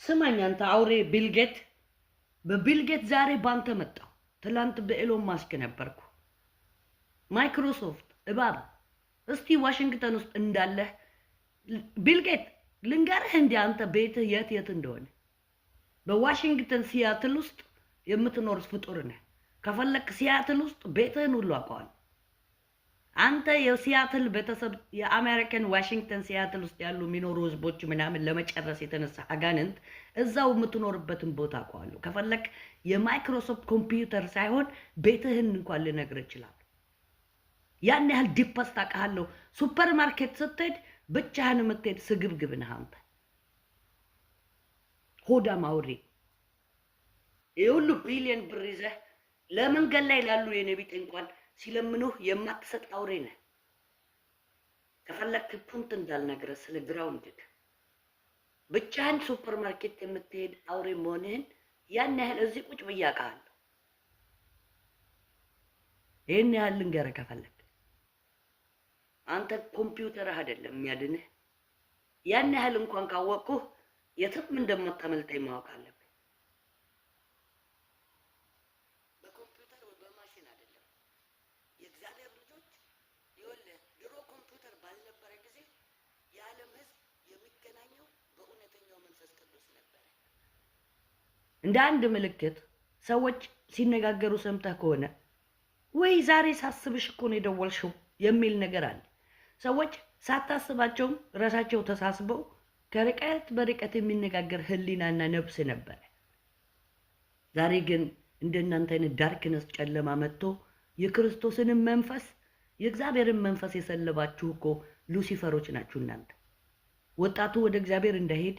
ስማኝ አንተ አውሬ ቢልጌት፣ በቢልጌት ዛሬ ባንተ መጣሁ። ትላንት በኤሎን ማስክ ነበርኩ። ማይክሮሶፍት እባብ፣ እስቲ ዋሽንግተን ውስጥ እንዳለህ ቢልጌት ልንገርህ፣ እንዲህ አንተ ቤትህ የት የት እንደሆነ። በዋሽንግተን ሲያትል ውስጥ የምትኖር ፍጡር ነህ። ከፈለክ ሲያትል ውስጥ ቤትህን ሁሉ አውቀዋለሁ። አንተ የሲያትል ቤተሰብ፣ የአሜሪካን ዋሽንግተን ሲያትል ውስጥ ያሉ የሚኖሩ ህዝቦች ምናምን ለመጨረስ የተነሳ አጋንንት፣ እዛው የምትኖርበትን ቦታ አውቀዋለሁ። ከፈለክ የማይክሮሶፍት ኮምፒውተር ሳይሆን ቤትህን እንኳን ልነግርህ እችላለሁ። ያን ያህል deepest አውቅሃለሁ። ሱፐር ማርኬት ስትሄድ ብቻህን የምትሄድ ስግብግብ ነህ አንተ፣ ሆዳም አውሬ። ይህ ሁሉ ቢሊየን ብር ይዘህ ለመንገድ ላይ ላሉ የኔ ቢጤ እንኳን ሲለምኑህ የማትሰጥ አውሬ ነህ። ከፈለክ ፑንት እንዳልነግረህ ስለ ground ክ፣ ብቻህን ሱፐር ማርኬት የምትሄድ አውሬ መሆንህን ያን ያህል እዚህ ቁጭ ብዬ አውቅሃለሁ። ይህን ያህል ልንገርህ ከፈለክ፣ አንተ ኮምፒውተርህ አይደለም የሚያድንህ። ያን ያህል እንኳን ካወቅኩህ የትም እንደማታመልጠኝ ማወቅ አለብህ። በኮምፒውተር ወይ በማሽን አይደለም። የእግዚአብሔር ልጆች፣ ይኸውልህ፣ ድሮ ኮምፒውተር ባልነበረ ጊዜ የዓለም ሕዝብ የሚገናኘው በእውነተኛው መንፈስ ቅዱስ ነበረ። እንደ አንድ ምልክት ሰዎች ሲነጋገሩ ሰምተህ ከሆነ፣ ወይ ዛሬ ሳስብሽ እኮ ነው የደወልሽው የሚል ነገር አለ። ሰዎች ሳታስባቸውም ራሳቸው ተሳስበው ከርቀት በርቀት የሚነጋገር ህሊናና ነፍስ ነበረ። ዛሬ ግን እንደናንተ አይነት darkness ጨለማ መጥቶ የክርስቶስንም መንፈስ፣ የእግዚአብሔርን መንፈስ የሰለባችሁ እኮ ሉሲፈሮች ናችሁ እናንተ። ወጣቱ ወደ እግዚአብሔር እንዳይሄድ፣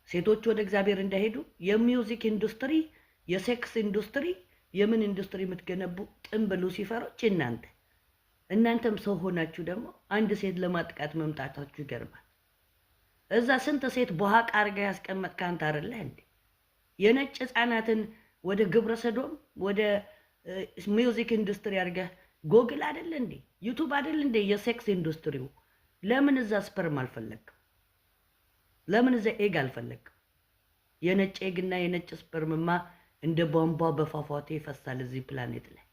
ሴቶች ወደ እግዚአብሔር እንዳይሄዱ የ music industry፣ የ sex industry፣ የምን ኢንዱስትሪ የምትገነቡ ጥንብ ሉሲፈሮች እናንተ። እናንተም ሰው ሆናችሁ ደግሞ አንድ ሴት ለማጥቃት መምጣታችሁ ይገርማል። እዛ ስንት ሴት በኋቃ አድርገህ ያስቀመጥክ አንተ አይደለህ እንዴ? የነጭ ህፃናትን ወደ ግብረ ሰዶም፣ ወደ music industry አድርገህ፣ ጎግል አይደለ እንዴ? ዩቱብ አይደል እንዴ የ sex industry ው? ለምን እዛ sperm አልፈለግም? ለምን እዛ egg አልፈለግም? የነጭ egg ና የነጭ sperm ማ እንደ ቧንቧ በፏፏቴ ይፈሳል እዚህ ፕላኔት ላይ።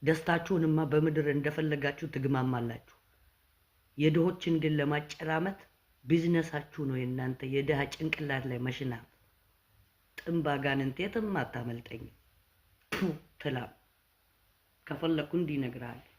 ደስታችሁንማ በምድር እንደፈለጋችሁ ትግማማላችሁ። የድሆችን ግን ለማጨራመት ቢዝነሳችሁ ነው የእናንተ የድሃ ጭንቅላት ላይ መሽናት። ጥንብ አጋንንት፣ የትም አታመልጠኝም። ቱ ትላም፣ ከፈለግኩ እንዲህ እነግርሃለሁ።